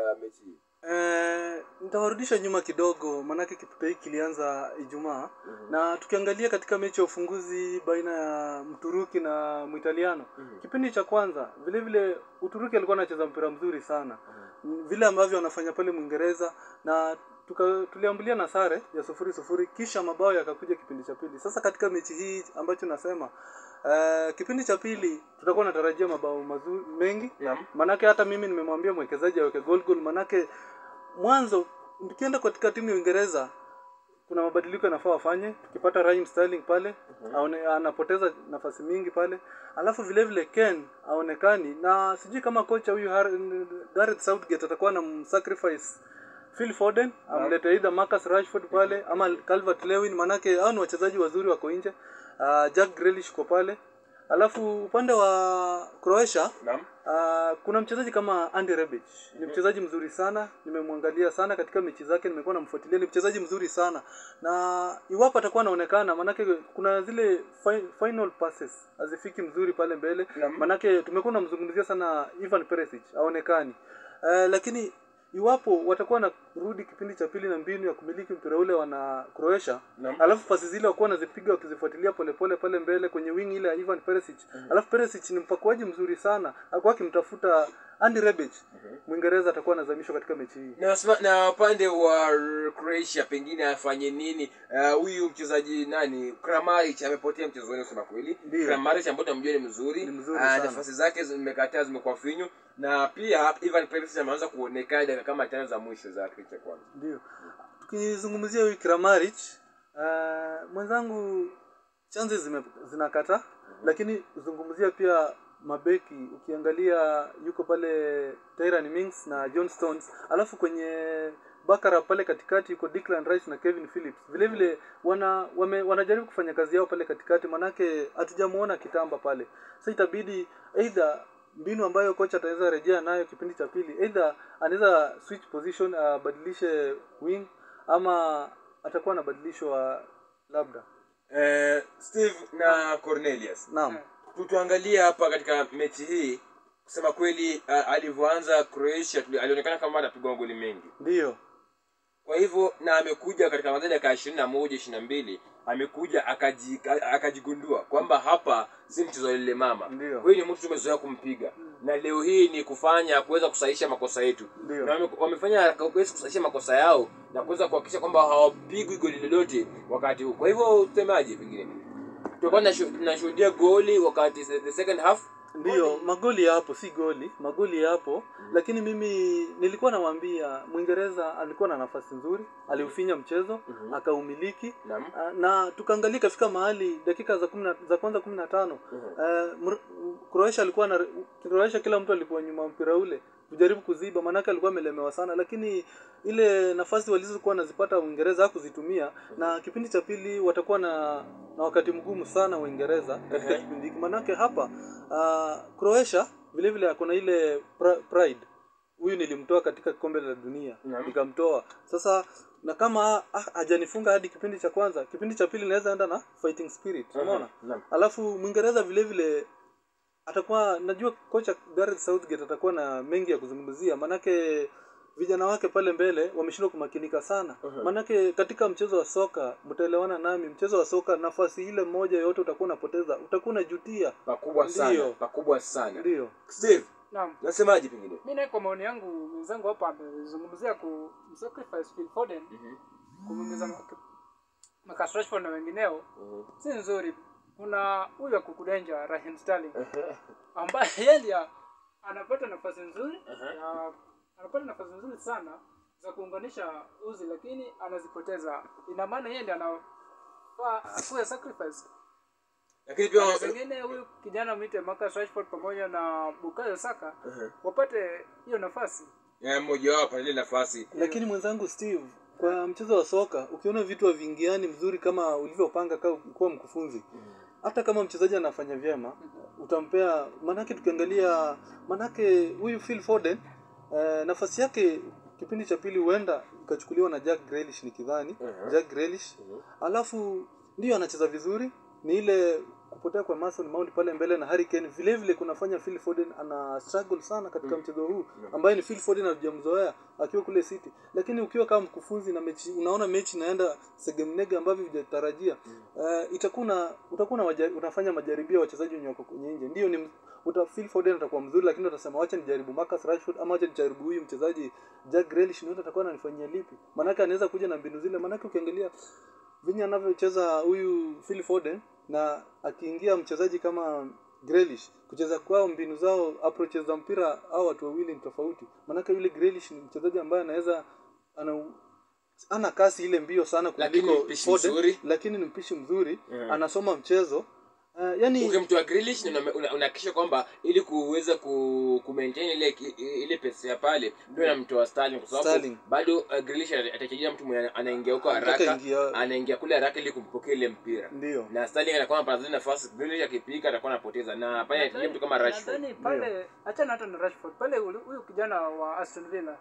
katika mechi hii? Nitawarudisha nyuma kidogo, maanake kipute hiki kilianza Ijumaa. Na tukiangalia katika mechi ya ufunguzi baina ya Mturuki na Mwitaliano, kipindi cha kwanza vile vile Uturuki alikuwa anacheza mpira mzuri sana, vile ambavyo wanafanya pale Mwingereza, na tuliambulia na sare ya 0-0, kisha mabao yakakuja kipindi cha pili. Sasa katika mechi hii ambacho nasema, kipindi cha pili tutakuwa natarajia mabao mazuri mengi. Manake hata mimi nimemwambia mwekezaji aweke goal goal, manake mwanzo tukienda katika timu ya Uingereza kuna mabadiliko yanafaa wafanye. Tukipata Raheem Sterling pale anapoteza nafasi mingi pale, alafu vile vile Ken aonekani, na sijui kama kocha huyu Gareth Southgate atakuwa na sacrifice Phil Foden, amlete either Marcus Rashford pale ama Calvert Lewin, manake hao ni wachezaji wazuri wako nje. Jack Grealish kwa pale. Alafu upande wa Croatia, kuna mchezaji kama Andy Rebic. Ni mchezaji mzuri sana, nimemwangalia sana katika mechi zake, nimekuwa namfuatilia, ni mchezaji mzuri sana. Na iwapo atakuwa anaonekana, manake kuna zile final passes hazifiki mzuri pale mbele. Manake tumekuwa tunamzungumzia sana Ivan Perisic, haonekani. Lakini iwapo watakuwa na rudi kipindi cha pili na mbinu ya kumiliki mpira ule wana Croatia, alafu pasi zile wakuwa wanazipiga wakizifuatilia polepole pale mbele kwenye wing ile ya Ivan Perisic. Alafu Perisic ni mpakuaji mzuri sana, alikuwa akimtafuta Andy Rebic. Mwingereza atakuwa anazamishwa katika mechi hii. Na upande wa Croatia pengine afanye nini? Huyu mchezaji nani, Kramaric amepotea mchezoni kusema kweli. Kramaric ambaye tunamjua ni mzuri, Ni mzuri sana. Nafasi zake zimekataa, zimekuwa finyu, na pia Ivan Perisic ameanza kuonekana dakika kama 5 za mwisho za kipindi cha kwanza. Ndio. Tukizungumzia huyu Kramaric, mwenzangu chances zinakata, lakini zungumzia pia mabeki. Ukiangalia yuko pale Tyrone Mings na John Stones, alafu kwenye Bakara pale katikati yuko Declan Rice na Kevin Phillips. Vile vile wanajaribu kufanya kazi yao pale katikati, manake hatujamuona kitamba pale. Sasa itabidi either mbinu ambayo kocha ataweza rejea nayo kipindi cha pili, either anaweza switch position, abadilishe wing, ama atakuwa anabadilishwa labda. Steve na Cornelius. Naam. Tuangalie hapa katika mechi hii, kusema kweli, alivyoanza Croatia alionekana kama atapigwa magoli mengi. Ndio. Kwa hivyo na amekuja katika madhani ya 21, 22, amekuja akajigundua kwamba hapa si mchezo lile mama. Huyu ni mtu tumezoea kumpiga. Na leo hii ni kufanya kuweza kusahihisha makosa yetu. Na wamefanya haraka kuweza kusahihisha makosa yao na kuweza kuhakikisha kwamba hawapigwi goli lolote wakati huu. Kwa hivyo usemaje pengine? Tulikuwa tunashuhudia goli wakati the second half. Ndio, magoli hapo si goli, magoli hapo. Lakini mimi nilikuwa nawaambia Mwingereza alikuwa na nafasi nzuri, aliufinya mchezo, akaumiliki. Na tukaangalia kafika mahali dakika za kwanza 15. Croatia alikuwa na Croatia, kila mtu alikuwa nyuma mpira ule kujaribu kuziba, manake alikuwa amelemewa sana, lakini ile nafasi walizokuwa wanazipata Uingereza hakuzitumia. Na kipindi cha pili watakuwa na wakati mgumu sana Uingereza katika kipindi hiki, manake hapa Croatia vile vile kuna ile pride. Huyu nilimtoa katika kombe la dunia, nikamtoa. Sasa na kama hajanifunga hadi kipindi cha kwanza, kipindi cha pili naweza enda na fighting spirit, unaona? Alafu Mwingereza vile vile atakuwa, najua kocha Gareth Southgate atakuwa na mengi ya kuzungumzia, manake vijana wake pale mbele wameshindwa kumakinika sana. Manake katika mchezo wa soka, mtaelewana nami, mchezo wa soka nafasi ile moja yote utakuwa unapoteza, utakuwa unajutia pakubwa sana, pakubwa sana. Ndio. Steve, Naam. Nasemaje pengine? Mimi naye kwa maoni yangu, mwenzangu hapa amezungumzia ku sacrifice Phil Foden, kumuingiza Marcus Rashford na wengineo. Si nzuri. Kuna huyu wa kukudenja Raheem Sterling ambaye yeye anapata nafasi nzuri, anapata nafasi nzuri sana za kuunganisha uzi, lakini anazipoteza. Ina maana yeye ndiye anafaa akuwe sacrifice. Lakini pia pengine huyu kijana mwite Marcus Rashford pamoja na Bukayo Saka wapate hiyo nafasi. Mmoja wao apate ile nafasi. Lakini mwenzangu Steve, kwa mchezo wa soka ukiona vitu haviingiani mzuri kama ulivyopanga kuwa mkufunzi, hata kama mchezaji anafanya vyema utampea, manake tukiangalia, manake huyu Phil Foden nafasi yake kipindi cha pili huenda ikachukuliwa na Jack Grealish, nikidhani. Jack Grealish. Alafu ndio anacheza vizuri, ni ile kupotea kwa Mason Mount pale mbele na Harry Kane vile vile kunafanya Phil Foden ana struggle sana katika mchezo huu, ambaye ni Phil Foden hatujamzoea akiwa kule City. Lakini ukiwa kama mkufunzi na mechi, unaona mechi inaenda segemnege ambavyo hujatarajia, itakuwa utakuwa unafanya majaribio ya wachezaji wenye wako kwenye nje. Ndio ni Phil Foden atakuwa mzuri, lakini utasema wacha nijaribu Marcus Rashford ama wacha nijaribu huyu mchezaji Jack Grealish, nione atakuwa ananifanyia lipi. Maanake anaweza kuja na mbinu zile, maanake ukiangalia vinyi anavyocheza huyu Phil Foden na akiingia mchezaji kama Grealish, kucheza kwao mbinu zao approaches za mpira hao watu wawili ni tofauti. Maanake yule Grealish ni mchezaji ambaye anaweza ana kasi ile mbio sana kuliko Foden, lakini ni mpishi mzuri, anasoma mchezo. Yani ukimtoa Grealish unahakikisha kwamba ili kuweza ku maintain ile pesa ya pale ndio unamtoa Sterling, kwa sababu bado Grealish atachezea mtu mwenye anaingia huko haraka, anaingia kule haraka ili kumpokea ile mpira. Ndio. Na Sterling anakuwa anapata nafasi, Grealish akipiga atakuwa anapoteza, na pale anatumia mtu kama Rashford. Nadhani pale achana hata na Rashford pale, huyu kijana wa Aston Villa